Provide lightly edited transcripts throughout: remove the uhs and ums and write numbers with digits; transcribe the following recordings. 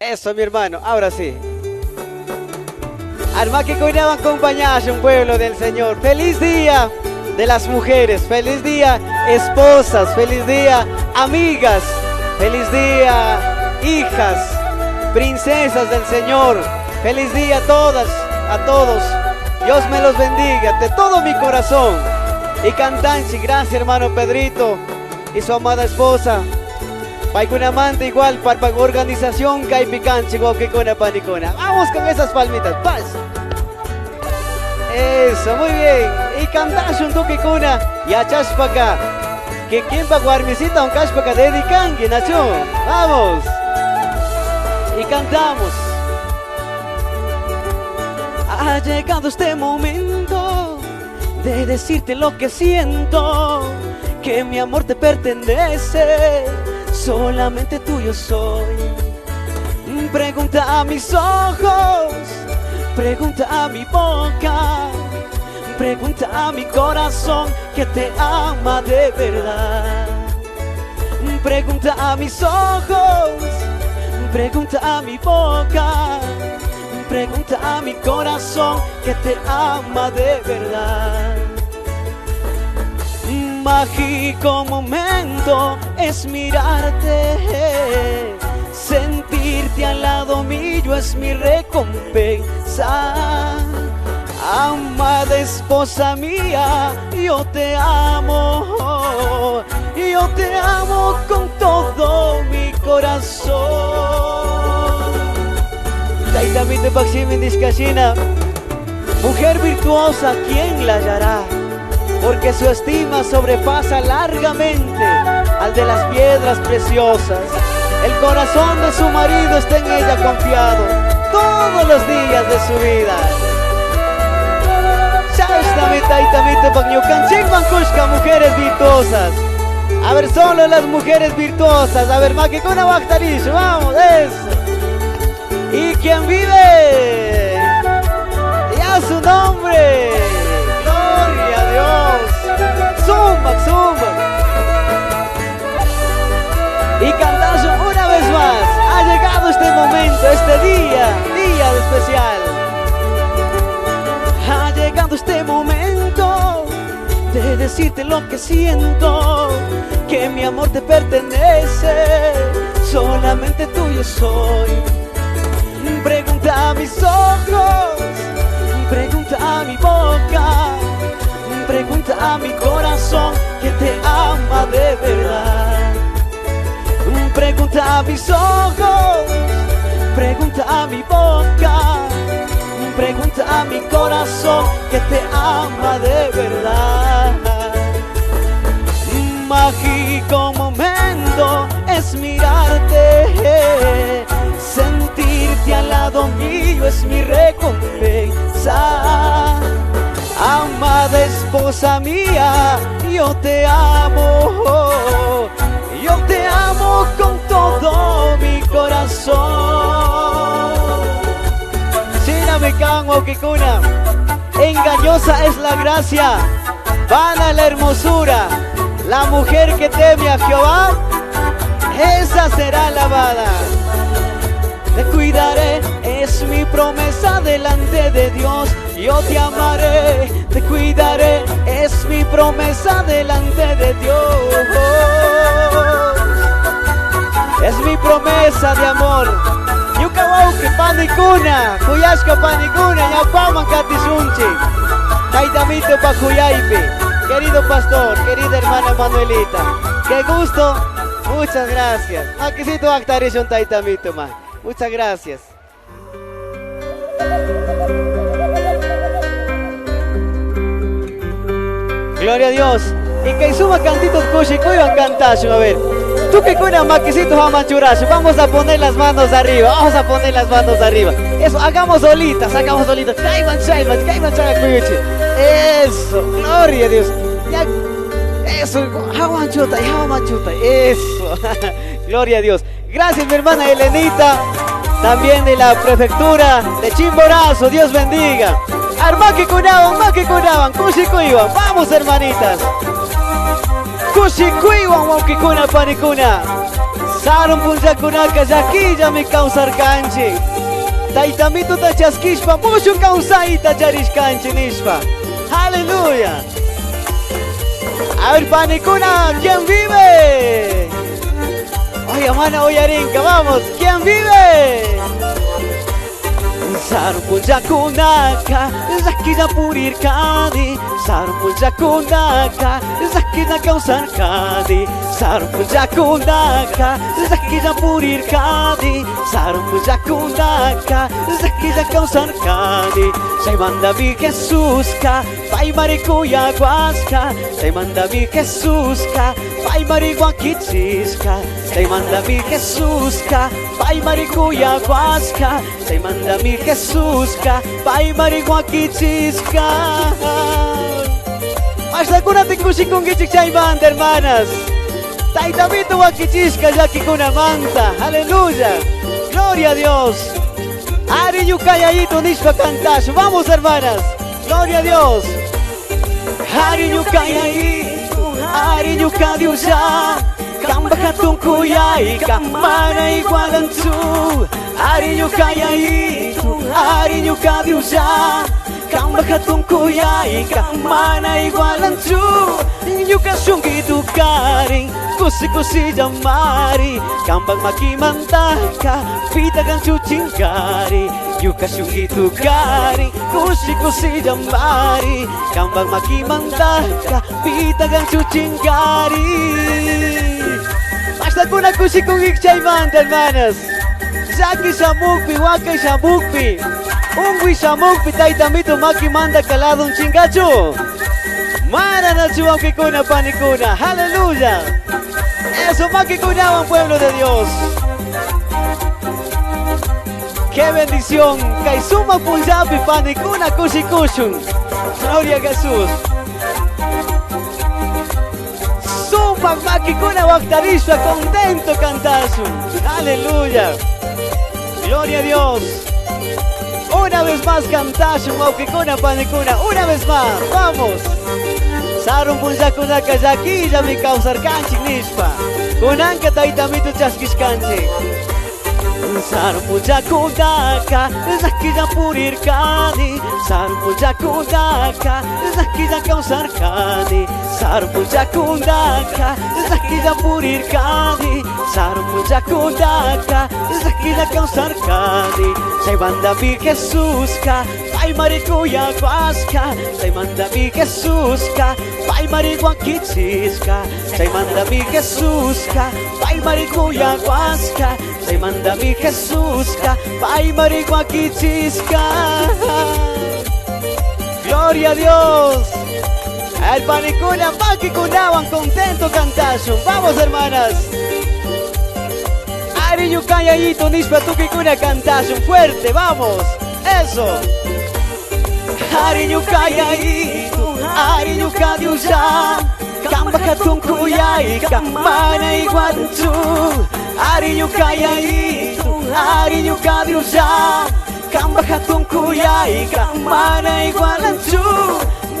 Eso, mi hermano, ahora sí. Armaki Kuinaban acompañarse un pueblo del Señor. Feliz día de las mujeres, feliz día esposas, feliz día amigas, feliz día hijas, princesas del Señor. Feliz día a todas, a todos. Dios me los bendiga de todo mi corazón. Y cantanchi, gracias hermano Pedrito y su amada esposa. Paykunamanta igual para organización Kaypikanchi wawqikuna panikuna. Vamos con esas palmitas. Paz. Eso, muy bien. Y cantashun tukikuna yachashpaka. Que quien pa warmisita un kashpaka dedicanki, nachu. Vamos. Y cantamos. Ha llegado este momento de decirte lo que siento, que mi amor te pertenece, solamente tuyo soy. Pregunta a mis ojos, pregunta a mi boca, pregunta a mi corazón que te ama de verdad. Pregunta a mis ojos, pregunta a mi boca, pregunta a mi corazón que te ama de verdad. Mágico momento es mirarte, sentirte al lado mío es mi recompensa. Amada esposa mía, yo te amo, yo te amo con todo mi corazón. Taytamito pakshimin nishkashina, mujer virtuosa, ¿quién la hallará? Porque su estima sobrepasa largamente al de las piedras preciosas. El corazón de su marido está en ella confiado todos los días de su vida. Mujeres virtuosas. A ver, solo las mujeres virtuosas. A ver, Makikuna Baktarish, vamos, eso. ¿Y quién vive? Ya su nombre. Gloria a Dios. Zumba, zumba. Y cantamos una vez más. Ha llegado este momento, este día, día especial. Ha llegado este momento de decirte lo que siento, que mi amor te pertenece, solamente tuyo soy. Pregunta a mis ojos, pregunta a mi boca, pregunta a mi corazón que te ama de verdad. Pregunta a mis ojos, pregunta a mi boca, pregunta a mi corazón que te ama de verdad. Mágico momento es mirarte, sentirte al lado mío es mi recompensa. Amada esposa mía, yo te amo, yo te amo con todo mi corazón. Engañosa es la gracia, vana la hermosura. La mujer que teme a Jehová, esa será alabada. Te cuidaré, es mi promesa delante de Dios. Yo te amaré, te cuidaré, es mi promesa delante de Dios. Es mi promesa de amor. Ñuka wawqi panikuna, kuyashka panikuna, ñawpaman katishunchik. Taytamito pakuyaypi. Querido pastor, querida hermana Manuelita, qué gusto, muchas gracias. Akisito aktarishun taytamito ma. Muchas gracias. Gloria a Dios. Y que suma cantitos kushikuywan cantashun, a ver. Tú que kuna maquisitos amachurazo, vamos a poner las manos arriba, vamos a poner las manos arriba. Eso, hagamos solitas, hagamos solitas. Caiban, chaiban, caiban, chaiban, Eso, gloria a Dios. Ya, eso, jaguanchuta, jaguanchuta, eso. Gloria a Dios. Gracias, mi hermana Elenita, también de la prefectura de Chimborazo. Dios bendiga. Armaki kunaban, maki kunaban, kushikuywan. Vamos, hermanitas. Kushikuywan, wawqikuna, panikuna. Sarun punllakunaka llaquillami kawsarkanchik. Taytamituta chaskishpa mushuq kawsayta charishkanchik nishpa. Aleluya. A ver, panikuna, ¿quién vive? Ay, amana uyarinka, vamos, ¿quién vive? Sarun punllakunaka llaquilla purirkani. Sarun punllakunaka llaquilla kawsarkani. Sarun punllakunaka llaquilla purirkani. Sarun punllakunaka llaquilla kawsarkani. Chaymantami Jesuska paymari kuyawaska. Chaymantami Jesuska paymari wakichishka. Chaymantami Jesuska paymari kuyawaska. Chaymantami Jesuska paymari wakichishka. Mashtakunata kushikunkichik chaymanta, hermanas. Taytamito wakichishka llakikunamanta. Aleluya. Gloria a Dios. Ari ñuka Yayito nishpa cantash. Vamos, hermanas. Gloria a Dios. Ari ñuka Yayito, Ari ñuka Dioslla. Kamba hatun kuyayka mana igualanchu. Ari ñuka Yayito, Ari ñuka Dioslla. Kamba hatun kuyayka mana igualanchu. Ñuka shunkitu karin, kushi kushillamari. Kamba makimantaka, pita ganchu chingari. Ñuka shunkitu karin, kushi kushillamari. Kamba makimantaka, pita ganchu chingari. Mashtakuna kushikunkichik chaymanta, hermanas. Llaki shamukpi, wakay shamukpi, unkuy shamukpi, taytamito makimanta kaladun chingachu. Mana nachu wawqikuna panikuna. Aleluya. Eso makikunawan, pueblo de Dios. Qué bendición. Kay sumak punllapi panikuna kushikushun. Gloria a Jesús. Sumak makikuna waqtarishpa contento cantashun. Aleluya. Gloria a Dios. Una vez más cantashun wawqikuna panikuna. Una vez más. Vamos. Sarun punllakunaka llaquillami kawsarkanchik nishpa. Kunanka taytamito chaskishkanchik. Sarun punllakunaka llaquilla purirkani. Sarun punllakunaka llaquilla kawsarkani. Sarun punllakunaka llaquilla purirkani. Sarun punllakunaka llaquilla kawsarkani. Chaymantami Jesuska paymari kuyawaska. Chaymantami Jesuska paymari wakichishka. Chaymantami Jesuska paymari kuyawaska. Chaymantami Jesuska paymari wakichishka. Gloria a Dios. El panikuna makikunawan contento cantashun. Vamos, hermanas. Ari ñuka Yayito nishpa tukikuna cantashun fuerte, vamos. Eso. Ari ñuka Yayito, Ari ñuka Dioslla. Kamba hatun kuyayka mana igualchu. Ari ñuka Yayito, Ari ñuka Dioslla. Kamba hatun kuyayka mana igualanchu.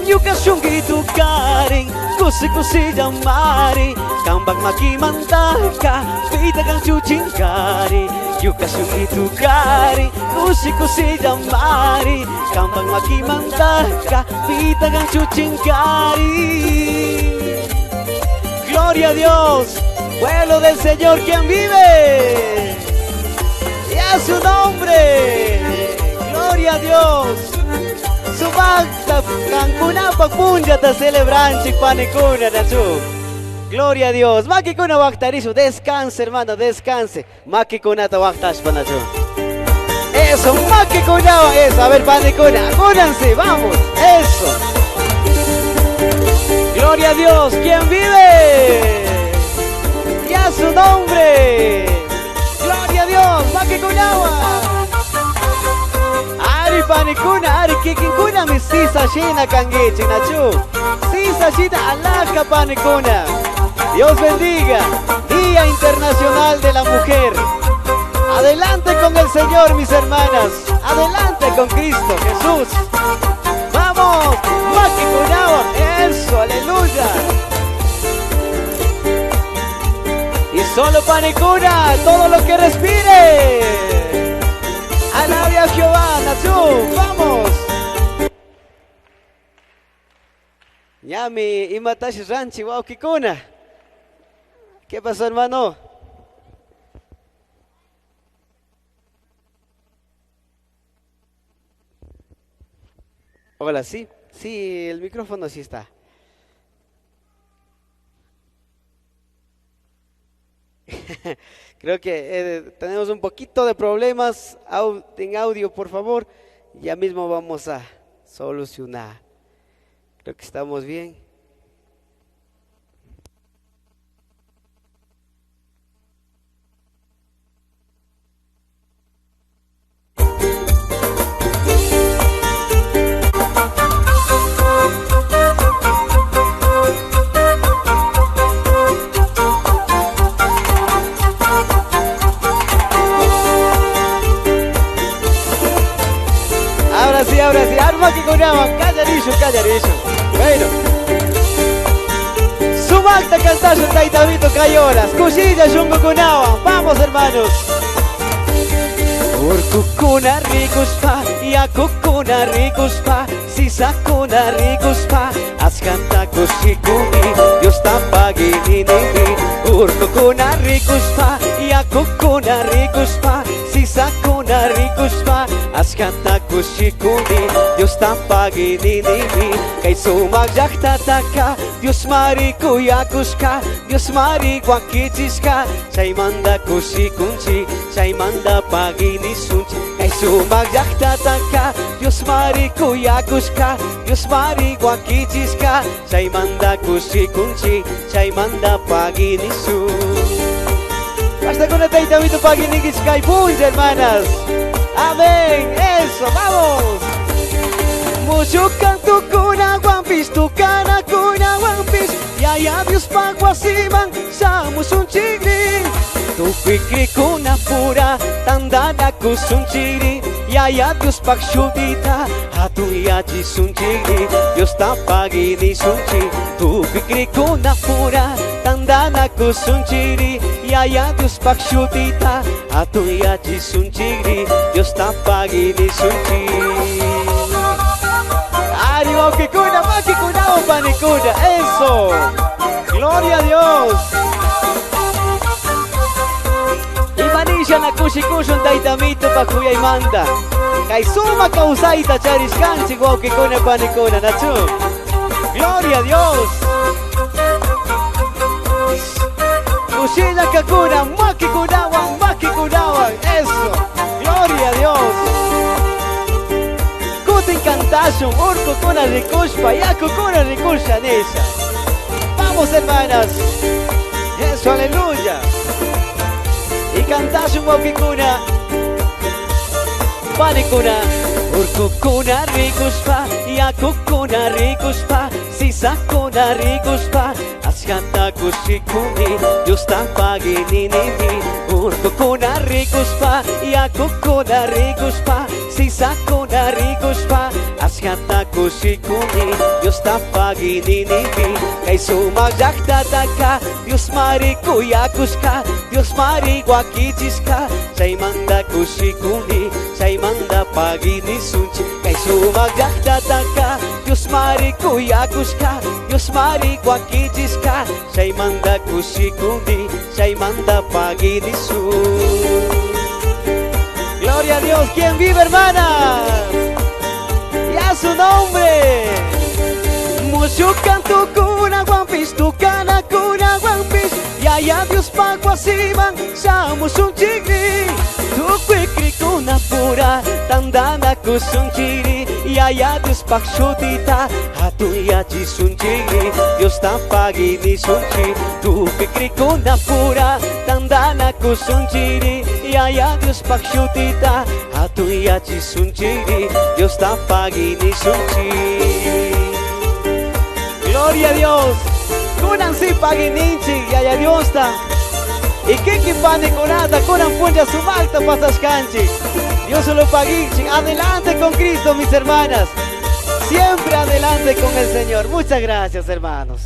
Ñuka shunkitu karin, kushi kushillamari. Kamba makimantaka, pita ganchu chinkari. Ñuka shunkitu karin, kushi kushillamari. Kamba makimantaka, pita ganchu chinkari. Gloria a Dios, pueblo del Señor, quien vive. Y a su nombre, gloria a Dios. Sumakta kankunapa punllata celebranchik panikuna nachu. Gloria a Dios. Makikuna waqtarisu, descanse, hermano, descanse. Makikunata waqtashpa nachu. Eso, makikunawan, eso. A ver, panikuna, únanse, vamos. Eso. Gloria a Dios, ¿quién vive? Y a su nombre. Gloria a Dios, makikunawan. Ari panikuna, ari kikinkuna mi sisa shina kangichik nachu. Sisa shina alaka panikuna. Dios bendiga. Día Internacional de la Mujer. Adelante con el Señor, mis hermanas. Adelante con Cristo Jesús. Vamos, makikunawan. Eso, aleluya. Y Solo panicuna, todo lo que respire. Alabe a Jehová, Nachu, vamos. Ñami, imatashi ranchi wawkikuna. ¿Qué pasó, hermano? Hola, sí, sí, el micrófono sí está. Creo que tenemos un poquito de problemas en audio, por favor. Ya mismo vamos a solucionar. Creo que estamos bien. Ahora sí, arma que coreaba, callarillo, callarillo. Bueno. Sumakta cantasho taitabito cayoras, cuchilla yungo kunawa. Vamos, hermanos. Urkukuna rikuspa, yakukuna rikuspa, sisakuna rikuspa, askanta kushikuni, Dios tapagini nini. Urkukuna rikuspa, yakukuna rikuspa, sisakuna rikuspa, askanta kushikuni, Dios tapagini nini. Kay sumak llaqtataka, Dios mari kuyakushka, Dios mari wakichishka, chaymanta kushikunchi, chaymanta pagini sunchi. Kay sumak llaqtataka, Dios mari kuyakushka, Dios mari wakichishka, chaymanta kushikunchi, chaymanta pagini sun. Basta con el taitamito pagini puncha, hermanas. Amén. Eso, vamos. Mucho canto con aguampis, tu cana con aguampis, ya ya Dios paguasiman, samus un chigri. Tu pikri con apura, tandana kusun chiri, ya ya Dios pakshudita, hatu yachi sun chigri, Dios tapagini sunchi. Tu pikri con apura, tandana kusun chiri, ya ya Dios pakshudita, hatu yachi sun chigri, Dios tapagini sunchi. Arriba, kikuna, makikuna, panikuna, eso. Gloria a Dios. Imanisha na kushikushun taitamito pa kuyaymanta. Kay suma kawsayta charishkanchik wawqikuna panikuna, nachu. Gloria a Dios. Kushilla kakuna, makikunawan, makikunawan, eso. Gloria a Dios. Kutin kantashun, urkukuna rikushpa, yakukuna rikusha nisha. Vamos, hermanas. Eso, aleluya. Y cantashun wawqikuna, panikuna. Urkukuna rikushpa, yakukuna rikushpa, sisakuna rikushpa, ashkata kushikuni, Dios tapagini nini. Urkukuna rikushpa, yakukuna rikushpa, sisakuna rikushpa, ashkata kushikuni, Dios tapagini nini. Kay sumak llaqtataka, Dios mari kuyakushka, Dios mari wakichishka, chaymanta kushikuni, chaymanta pagini sunchi. Kay sumak llaqtataka, Dios mari kuyakushka, Dios mari wakichishka, chaymanta kushikuni, chaymanta pagini sun. Gloria a Dios, ¿quién vive, hermanas? Y a su nombre. Mucho canto kuna guampis, tu cana kuna guampis, ya ya Dios paguasiman, samus un chigri. Tu kwikri kuna pura, tandana kusun chiri, ya ya Dios pakshutita, hatu yachi sun chigri, Dios tapagini sunchi. Tu kwikri kuna pura, tandana kusun chiri, ya ya Dios pakshutita, hatu yachi sun chigri, Dios tapagini sunchi. Gloria a Dios. Kunan si pagininchi, ya ya Dios ta. Y kiki panikunata, kunan puncha sumakta pasashkanchi. Dios lo paguinchi. Adelante con Cristo, mis hermanas. Siempre adelante con el Señor. Muchas gracias, hermanos.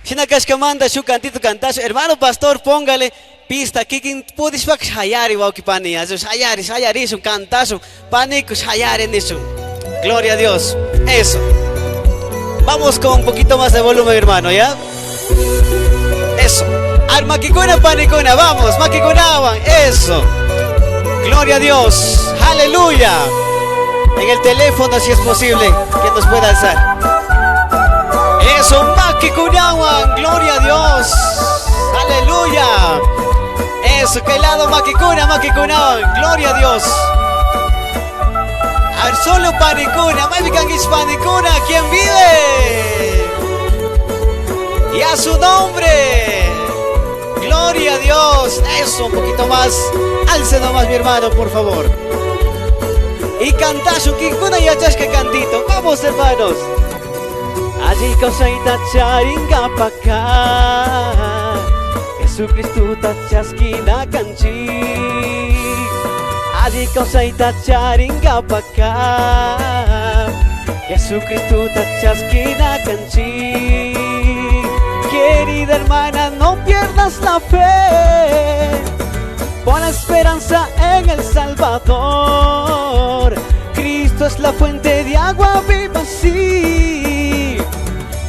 Shinakashkamanta shuk cantito cantashu. Hermano pastor, póngale pista kikin pudishpaka shayari wawki pani. Shayari, shayarishun, cantashun. Paniku shayari nishun. Gloria a Dios. Eso. Vamos con un poquito más de volumen, hermano, ¿ya? Eso. Armaquicuna, panicuna, vamos, maquikunawan, eso. Gloria a Dios. Aleluya. En el teléfono, si es posible, que nos pueda alzar. Eso, makikunawan, gloria a Dios. Aleluya. Eso, que lado makikuna, makikunawan, gloria a Dios. A ver, solo panicuna, maypikanguichik panicuna, ¿quién vive? Y a su nombre. Gloria a Dios. Eso, un poquito más. Alce nomás, mi hermano, por favor. Y cantashu, kinkuna yachashka cantito. Vamos, hermanos. Alli kawsayta charinkapaka Jesucristota chaskina kanchik Alli kawsayta charinkapaka Jesucristota chaskina kanchik. Querida hermana, no pierdas la fe. Pon la esperanza en el Salvador. Cristo es la fuente de agua viva, sí.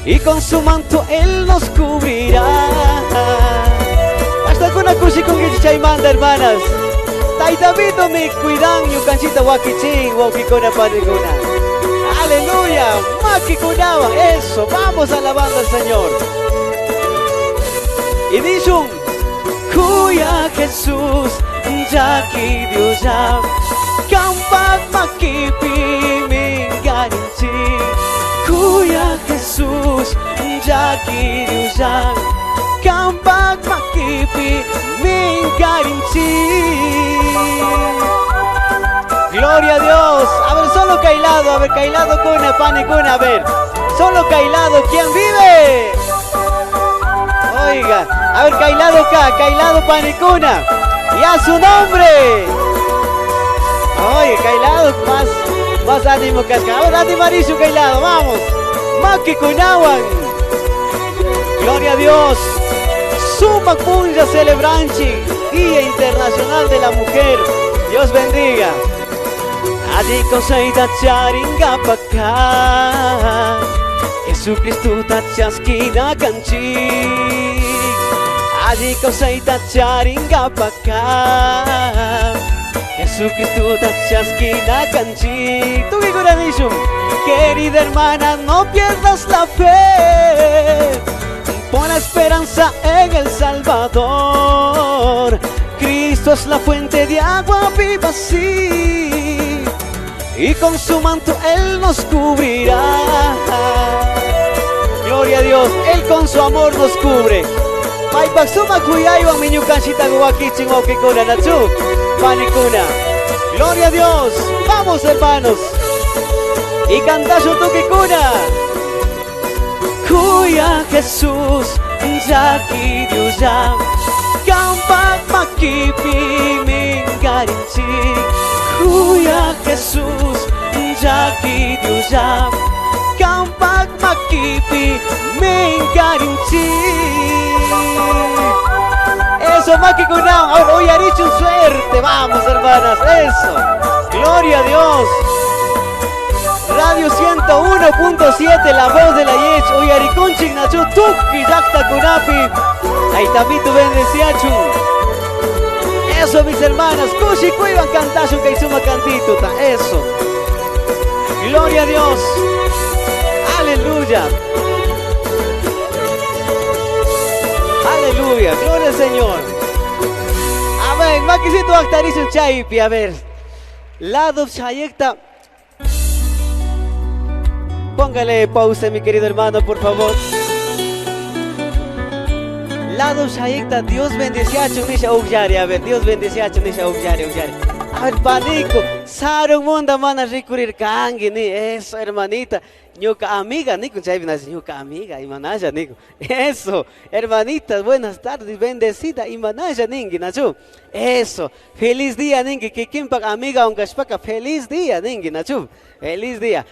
Y con su manto Él nos cubrirá. Hasta con una kushikunguichik chaymanta, hermanas. Tayta mi cuidan ñukanchikta wakichin, wawkikuna panikuna. Aleluya, makikunawan, eso, vamos alabando al Señor. Y dicen, Kuya Jesús, llaki Dioslla, kampak makipi minkarinchik. Kuya Jesús, llaki Dioslla, kampak makipi minkarinchik. Gloria a Dios. A ver, solo Kailado, a ver, Kailado kuna, panikuna, a ver. Solo Kailado, ¿quién vive? Oiga, a ver, Kailado acá, Kailado panikuna. Y a su nombre. Oye, Kailado, más ánimo casca. A ver, animarizo Kailado, vamos. Makikunawan. Gloria a Dios. Suma Punlla celebranchik, Día Internacional de la Mujer. Dios bendiga. Alli kawsayta charinkapaka Jesucristota chaskina kanchik Alli kawsayta charinkapaka Jesucristota chaskina kanchik. Tukikuna nishun. Querida hermana, no pierdas la fe. Pon la esperanza en el Salvador. Cristo es la fuente de agua viva, sí. Y con su manto Él nos cubrirá. Gloria a Dios, Él con su amor nos cubre. Paypak sumak kuyaywan ñukanchikta wakichin wawkikuna nachu panikuna. Gloria a Dios. Vamos, hermanos. Y cantashun tukikuna. Kuya Jesús, llaki Dioslla, kampak makipi minkarinchik. Kuya Jesús, llaki Dioslla, kampak makipi minkarinchik. Eso, makikunawan. Ahora uyarichun suerte. Vamos, hermanas. Eso. Gloria a Dios. Radio 101.7, la voz de la Yech, uyarikunchik nachu tukuy llaktakunapi. Taytamitu bendeciachun. Eso, mis hermanas, kushikuywan cantashun kay sumak cantituta. Eso. Gloria a Dios. Aleluya. Aleluya. Gloria al Señor. Amén. Makisito aktarishun chaypi. A ver. Lado chayekta. Póngale pausa, mi querido hermano, por favor. Lado chayekta, Dios bendeciachun nisha ukllari. A ver, Dios bendeciachun nisha ukllari, ukllari. A ver, panico, sarun munda mana rikurirkanki, ni eso, hermanita. Ñuka amiga, nico, chaypi nace, ñuka amiga, imanalla, nico. Eso, hermanitas, buenas tardes, bendecida, imanalla, ninki, nachu. Eso, feliz día, ninki, kikinpak amiga, unkashpaka, feliz día, ninki, nachu. Feliz día.